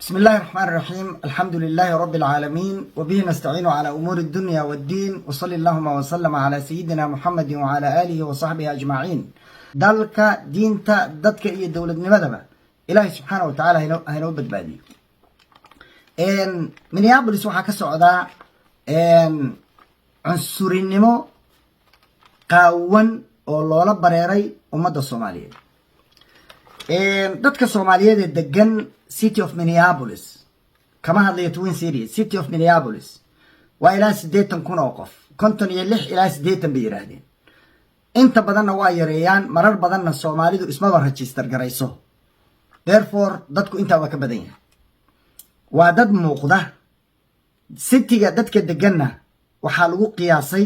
بسم الله الرحمن الرحيم، الحمد لله رب العالمين، وبه نستعين على أمور الدنيا والدين، وصلى اللهم وسلم على سيدنا محمد وعلى آله وصحبه أجمعين. Dalka, diinta, dadka iyo dowladnimadaba Ilaahay subxaana wa tacaala haynoo badbaadiyo. Minneapolis waxaa ka socdaa cunsurinimo qaawan oo loola bareeray ummadda Soomaaliyeed. Dadka Soomaaliyeed ee degan City of Minneapolis, kama hadlayo Twin City, City of Minneapolis waa ilaa 80,000 oo qof, 56 ilaa 80 bay yidhaahdeen. Inta badanna waa yareeyaan, marar badanna Soomaalidu ismaba register garayso. Therefore, dadku intaa waa ka badan yahay, waa dad muuqda. Cityga dadka deganna waxaa lagu qiyaasay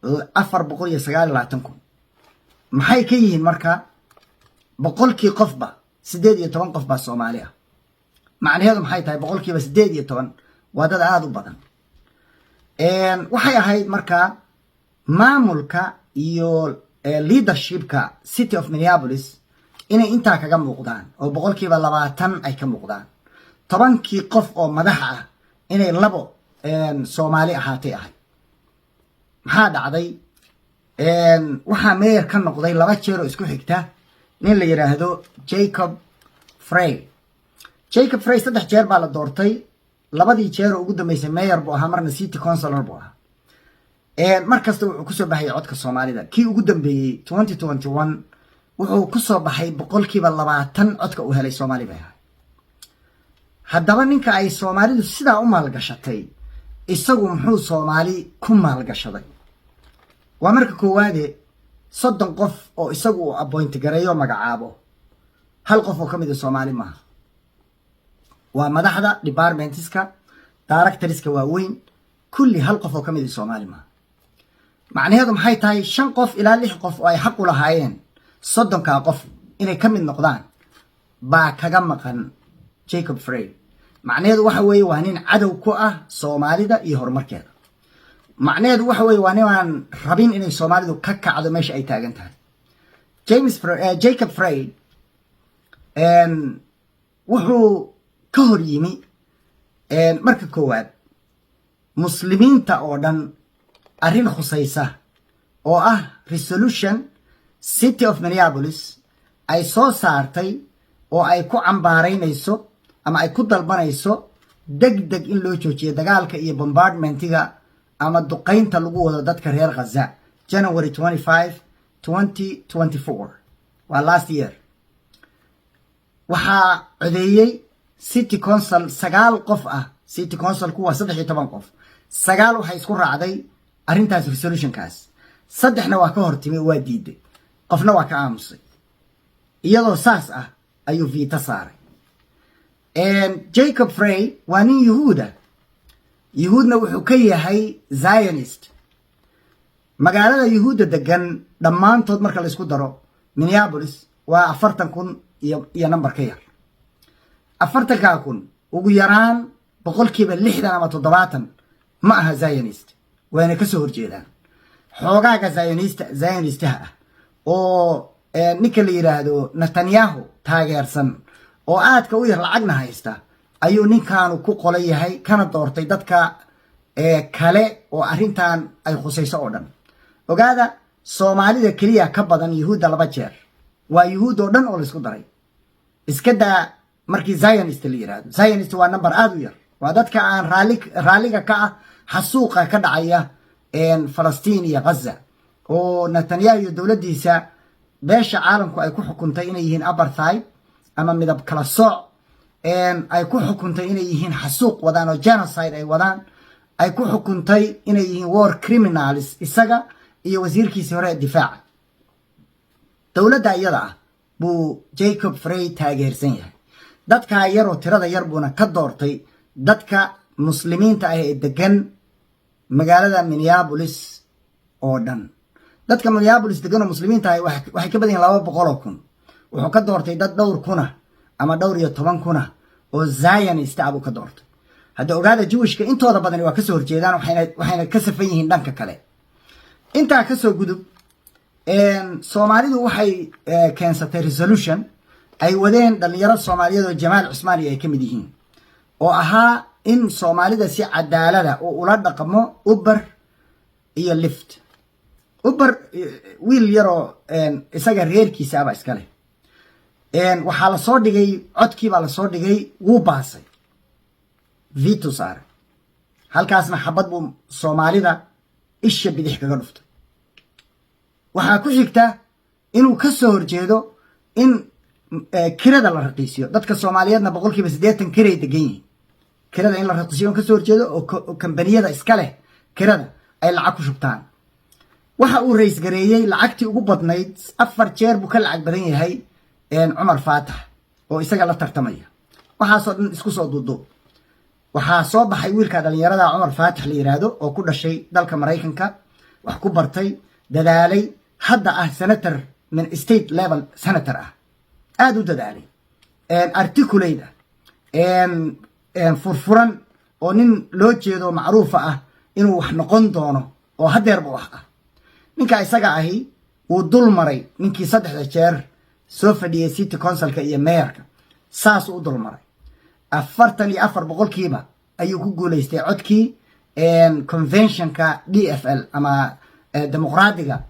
429,000. Maxay ka yihiin marka? 100kii qofba 18 qof baa Soomaali ah. Macnaheedu maxay tahay? 18% waa dad aada u badan. Waxay ahayd marka maamulka iyo leadershipka City of Minneapolis inay intaa kaga muuqdaan oo 20% ay ka muuqdaan. 10kii qof oo madax ah inay labo Soomaali ahaatay ahayd. Maxaa dhacday? Waxaa mayor ka noqday laba jeer oo isku xigta nin la yidhaahdo Jacob Frey. Jacob Frey saddex jeer baa la doortay. Labadii jeer oo ugu dambeysay mayor buu ahaa, marna city councilor buu ahaa. Mar kasta wuxuu kusoo baxayay codka Soomaalida. Kii ugu dambeeyey, 2021, wuxuu kusoo baxay 20% codka uu helay Soomaali bay ahay. Haddaba ninka ay Soomaalidu sidaa u maalgashatay, isagu muxuu Soomaali ku maalgashaday? Waa marka koowaade, 30 qof oo isagu uu appoint gareeyo, magacaabo, hal qof oo ka mid a Soomaali maaha. Waa madaxda departmentska, directorska waaweyn, kulli hal qof oo ka mid a Soomaali maaha. Macnaheedu maxay tahay? Shan qof ilaa lix qof oo ay xaq u lahaayeen 30kaa qof inay ka mid noqdaan baa kaga maqan Jacob Frey. Macnaheedu waxa weeye waa nin cadow ku ah Soomaalida iyo horumarkeeda. Macnaheedu waxa weeye waa nin aan rabin inay Soomaalidu ka kacdo meesha ay taagan tahay. James Jacob Frey wuxuu ka hor yimi marka koowaad Muslimiinta oo dhan arrin khusaysa oo ah resolution City of Minneapolis ay soo saartay oo ay ku cambaaraynayso ama ay ku dalbanayso deg deg in loo joojiyo dagaalka iyo bombardmentiga ama duqaynta lagu wado dadka reer Ghaza, January 25, 2024, waa last year. Waxaa codeeyey city council sagaal qof ah. City councilku waa 13 qof. Sagaal waxay isku raacday arrintaas, resolutionkaas. Saddexna waa ka hortimi, waa diiday, qofna waa ka aamusay. Iyadoo saas ah ayuu veto saaray. Jacob Frey waa nin Yuhuuda, Yuhuudna wuxuu ka yahay Zionist. Magaalada Yuhuudda degan dhammaantood marka la isku daro Minneapolis waa 40,000 iyo number ka yar. 40kaa kun ugu yaraan 60% ama 70 ma aha Zionist, wayna ka soo horjeedaan. Xoogaaga Zionistaha ah oo ninka la yidhaahdo Netanyahu taageersan oo aadka u yar, lacagna haysta, ayuu ninkaanu ku qola yahay, kana doortay dadka kale oo arrintan ay khusayso oo dhan. Ogaada, Soomaalida keliya ka badan Yuhuudda laba jeer. Waa Yuhuud oo dhan oo laisku daray. Iska daa markii Zionist la yidhahdo. Zionist waa number aada u yar, waa dadka aan raalliga ka ah xasuuqa ka dhacaya Falastiin iyo Ghaza oo Netanyahu iyo dowladdiisa beesha caalamku ay ku xukuntay inay yihiin apartheid ama midab kala sooc, ay ku xukuntay inay yihiin xasuuq wadaan oo genocide ay wadaan, ay ku xukuntay inay yihiin war criminals, isaga iyo wasiirkiisii hore ee difaaca. Dowladda iyada ah buu Jacob Frey taageersan yahay. Dadkaa yaroo tirada yar buuna ka doortay dadka Muslimiinta ah ee degan magaalada Minneapolis oo dhan. Dadka Minneapolis degan oo Muslimiinta ah waxay ka badan yihin 200,000. Wuxuu ka doortay dad dhowr kuna ama dhowr iyo toban kuna oo Zionist ah buu ka doortay. Hadda ogaada, Jewishka intooda badani waa kasoo horjeedaan, waxayna ka safan yihiin dhanka kale. Intaa kasoo gudub, Soomaalidu waxay keensatay resolution ay wadeen dhalinyaro Soomaaliyeed oo Jamaal Cusmaani ay ka mid yihiin. Oo ahaa in Soomaalida si cadaalada uu ula dhaqmo Uber iyo Lyft. Uber wiil yaroo isaga reerkiisa aba iska leh. Waxaa lasoo dhigay codkii baa lasoo dhigay, wuu baasay, veto saaray. Halkaasna xabad buu Soomaalida isha bidix kaga dhuftay. Waxaa ku xigta inuu ka soo horjeedo in kirada la raqiisiyo. Dadka Soomaaliyeedna 80% kiray degan yihiin. Kirada in la raqiisiyo in kasoo horjeedo oo kambaniyada iska leh kirada ay lacag ku shubtaan. Waxa uu raise gareeyey lacagtii ugu badnayd, afar jeer buu ka lacag badan yahay Cumar Faatax oo isaga la tartamaya. Waxaasoo dhan isku soo duuduub, waxaa soo baxay wiilka dhalinyarada Cumar Faatax la yiraahdo oo ku dhashay dalka Maraykanka, wax ku bartay, dadaalay, hadda ah senator, min state level senator ah, aada u dadaalay, articulate ah, furfuran, oo nin loo jeedo macruufa ah inuu wax noqon doono oo haddeerba wax ah. Ninka isaga ahi wuu dul maray ninkii saddexda jeer soo fadhiyey city councilka iyo mayorka. Saasuu u dul maray. 44% ayuu ku guuleystay codkii conventionka DFL ama Dimuqraadiga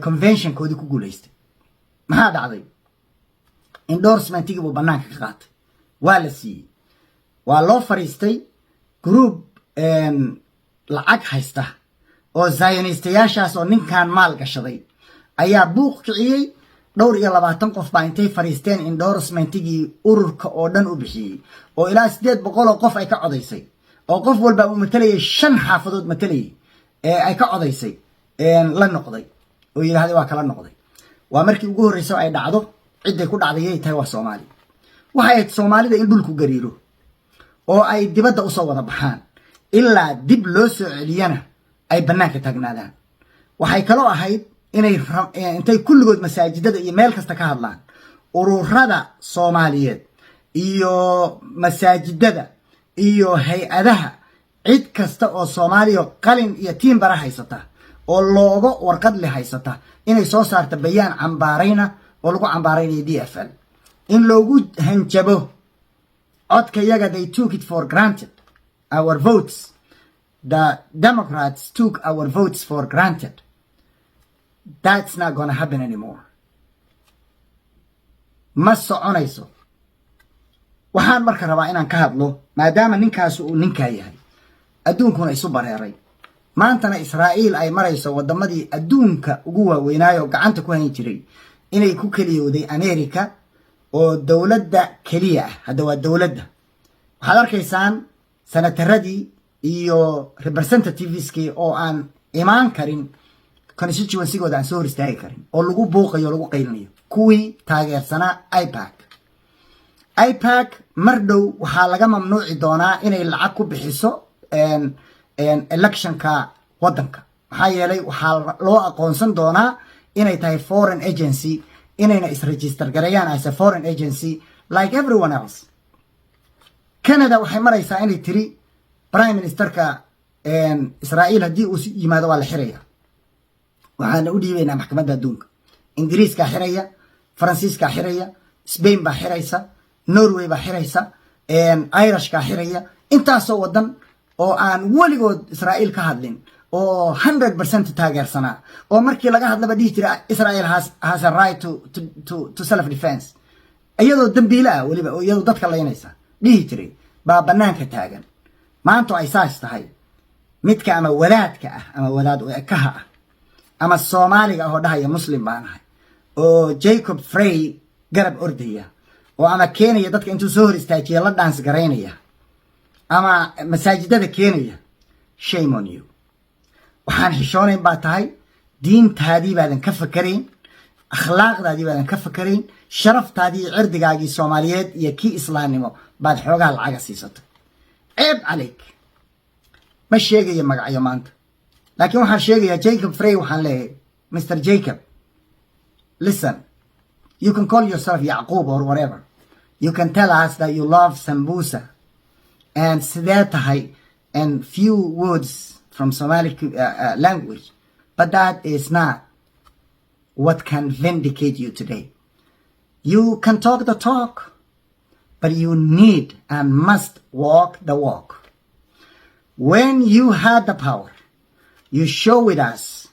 conventionkoodii ku guuleystay. Maxaa dhacday? Endorsementigii buu banaanka ka qaatay, waa la siiyey, waa loo fariistay. Group lacag haysta oo Zionistayaashaas oo ninkan maal gashaday ayaa buuq kiciyey. Dhowr iyo labaatan qof baa intay fariisteen endorsementigii ururka oo dhan u bixiyey, oo ilaa 800 oo qof ay ka codaysay, oo qof walba uu matalayay shan xaafadood matalayay ee ay ka codaysay, la noqday oo yidhahday waa kala noqday. Waa markii ugu horreysa ay dhacdo. Cidday ku dhacday yay tahay? Waa Soomaali. Waxay ahayd Soomaalida in dhulku gariiro oo ay dibadda usoo wada baxaan, ilaa dib loo soo celiyana ay bannaanka taagnaadaan. Waxay kaloo ahayd inay intay kulligood masaajidada iyo meel kasta ka hadlaan, ururada Soomaaliyeed iyo masaajidada iyo hay-adaha, cid kasta oo Soomaaliya qalin iyo tiimbara haysata oo loogo warqad le haysata, inay soo saarto bayaan cambaarayna oo lagu cambaaraynayo DFL, in loogu hanjabo codka yaga. They took it for granted, our votes. The Democrats took our votes for granted. That's not gonna happen anymore. Ma soconayso. Waxaan marka rabaa inaan ka hadlo, maadaama ninkaasi uu ninkaa yahay, adduunkuna isu bareeray, maantana Israa'iil ay marayso waddamadii adduunka ugu waaweynaayo gacanta ku hayn jiray inay ku keliyowday America oo dowladda keliya ah. Hadda waa dowladda. Waxaad arkaysaan senataradii iyo representativeskii oo aan imaan karin constituencygooda, aan soo hor istaagi karin, oo lagu buuqayo o lagu qaylinayo, kuwii taageersanaa AIPAC. AIPAC mar dhow waxaa laga mamnuuci doonaa inay lacag ku bixiso electionka waddanka. Maxaa yeelay, waxaa loo aqoonsan doonaa inay tahay foreign agency, inayna isregister gareeyaan as a foreign agency like everyone else. Canada waxay maraysaa inay tiri prime ministerka Israa'iil haddii uu yimaado waa la xiraya, waxaana u dhiibaynaa maxkamadda adduunka. Ingiriiskaa xiraya, Faransiiskaa xiraya, Spain baa xiraysa, Norway baa xiraysa, Irishkaa xiraya. Intaasoo waddan oo aan weligood Israa'iil ka hadlin oo 100% taageersanaa, oo markii laga hadlaba dhihi jira "Israel has a right to self defense", iyadoo dambiile ah weliba oo iyadoo dadka laynaysa dhihi jiray, baa banaanka taagan. Maanto ay saas tahay, midka ama wadaadka ah ama wadaad ekaha ah ama Soomaaliga ah oo dhahaya Muslim baan ahay, oo Jacob Frey garab ordaya, oo ama keenaya dadka intuu soo hor istaajiya la dance garaynaya ama masaajidada keenaya, shame on you. Waxaan xishoonayn baa tahay. Diintaadii baadan ka fakarayn, akhlaaqdaadii baadan ka fakarayn, sharaftaadii iyo cirdigaagii Soomaaliyeed iyo kii islaamnimo baad xoogaha lacaga siisatay. Ceeb calayk. Ma sheegayo magacyo maanta, laakiin waxaan sheegayaa Jacob Frey. Waxaan leeyahay, Mr Jacob, listen, you can call yourself Yacquub or whatever. You can tell us that you love sambusa and sidee tahay and few words from Somali language, but that is not what can vindicate you today. You can talk the talk. But you need and must walk the walk. When you had the power, you showed us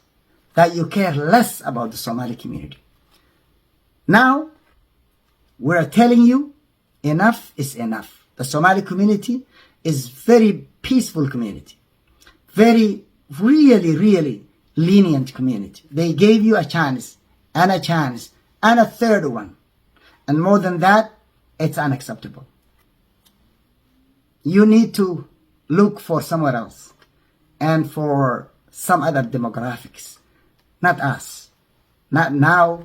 that you care less about the Somali community. Now, we're telling you enough is enough. The Somali community is very peaceful community. Very, really, really lenient community. They gave you a chance and a chance and a third one. And more than that, it's unacceptable. You need to look for somewhere else and for some other demographics. Not us. Not now.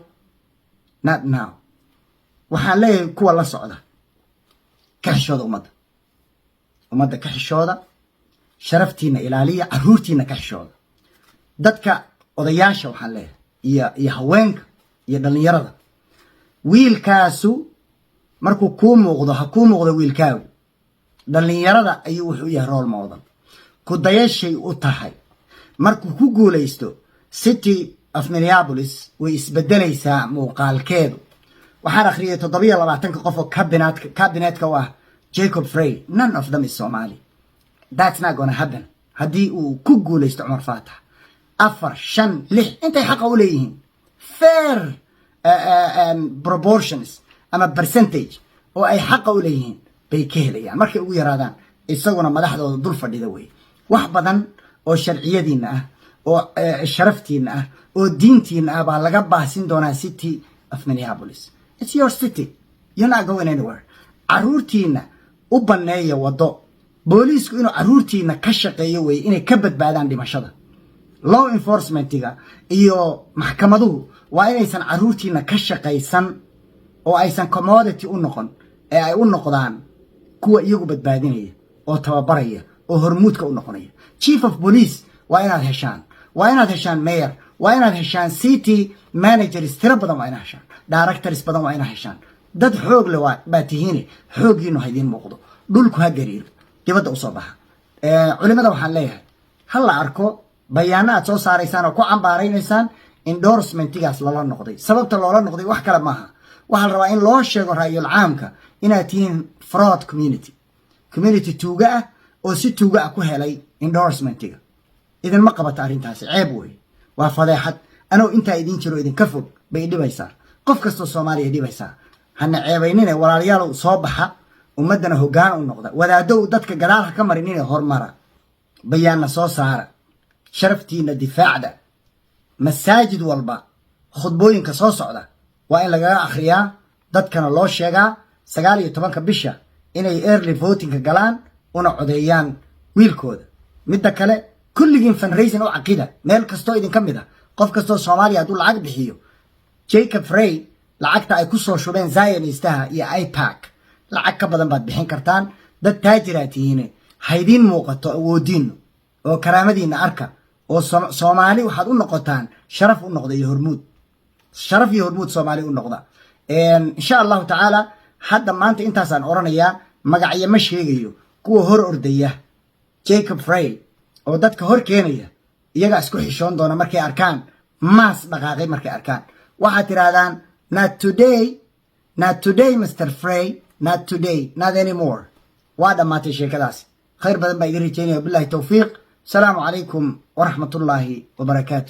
Not now. Waxaan leeyahay kuwa la socda, ka xishooda ummadda, ummadda ka xishooda, sharaftiina ilaaliya, caruurtiina ka xishooda. Dadka odayaasha waxaan leeyahay iyo haweenka iyo dhallinyarada, wiilkaasu markuu kuu muuqdo, ha kuu muuqdo wiilkaagu. Dhallinyarada ayuu wuxuu yahay role model, ku dayashay u tahay. Markuu ku guulaysto City of Minneapolis, way isbedelaysaa muuqaalkeedu. Waxaan akhriyay 27-ka qof oo cabinetka u ah Jacob Frey. None of them is Somali. That's not gonna happen haddii uu ku guulaysto Cumar Faatax. Afar, shan, lix, intay xaqa u leeyihiin, fair proportions ama percentage oo ay xaqa u leeyihiin bay ka helayaan markay ugu yaraadaan. Isaguna madaxdooda dul fadhida wey. Wax badan oo sharciyadiina ah oo sharaftiina ah oo diintiina ah baa laga baasin doonaa City of Minneapolis. It's your city. You're not going anywhere. Caruurtiina u banneeya waddo. Booliisku inuu caruurtiina ka shaqeeyo wey, inay ka badbaadaan dhimashada. Law enforcementiga iyo maxkamaduhu waa inaysan caruurtiina ka shaqaysan oo aysan commodity u noqon, ee ay u noqdaan kuwa iyagu badbaadinaya oo tababaraya oo hormuudka u noqonaya. Chief of police waa inaad heshaan, waa inaad heshaan mayor, waa inaad heshaan city managers tiro badan, waa inaad heshaan directors badan, waa inaad heshaan dad xoog le baa tihiine. Xooggiinu ha idiin muuqdo, dhulku ha gariiro, dibadda usoo baxa. Culimada waxaan leeyahay, ha la arko bayaano aad soo saaraysaan oo ku cambaaraynaysaan endorsementigaas lala noqday. Sababta loola noqday wax kale maaha. Waxaa la rabaa in loo sheego ra'yul caamka inaad tihiin fraud community, community tuuga ah oo si tuuga ah ku helay endorsementiga. Idinma qabato arrintaasi, ceeb wey, waa fadeexad. Anoo intaa idin jiro, idinka fog bay dhibaysaa, qof kastoo Soomaaliya dhibaysaa. Hana ceebaynine, walaalayaalow, soo baxa, ummaddana hoggaan u noqda. Wadaaddow, dadka gadaal ha ka marinine, hormara, bayaanna soo saara, sharaftiina difaacda. Masaajid walba khudbooyinka soo socda waa in lagaga akhriyaa, dadkana loo sheegaa 19-ka bisha inay early votingka galaan una codeeyaan wiilkooda. Midda kale, kulligiin fundraising u caqida meel kastoo idinka mid a. Qof kastoo Soomaaliya hadduu lacag bixiyo, Jacob Frey lacagta ay ku soo shubeen Zionistaha iyo AIPAC lacag ka badan baad bixin kartaan. Dad taajiraa tihiine, haydiin muuqato awoodiinnu oo karaamadiinna arka, oo Soomaali waxaad u noqotaan sharaf u noqda iyo hormuud, sharaf iyo hormuud Soomaali u noqda, insha Allahu tacaala. Hadda maanta intaasaan odhanayaa. Magacyo ma sheegayo kuwa hor ordaya Jacob Frey oo dadka hor keenaya. Iyagaa isku xishoon doona markay arkaan maas dhaqaaqay. Markay arkaan, waxaad tidhaahdaan, "Not today, not today, Mr Frey, not today, not anymore." Waa dhammaatay sheekadaasi. Khayr badan baa idin rajaynaya. Billahi towfiiq. Asalaamu calaykum waraxmatullaahi wabarakaatu.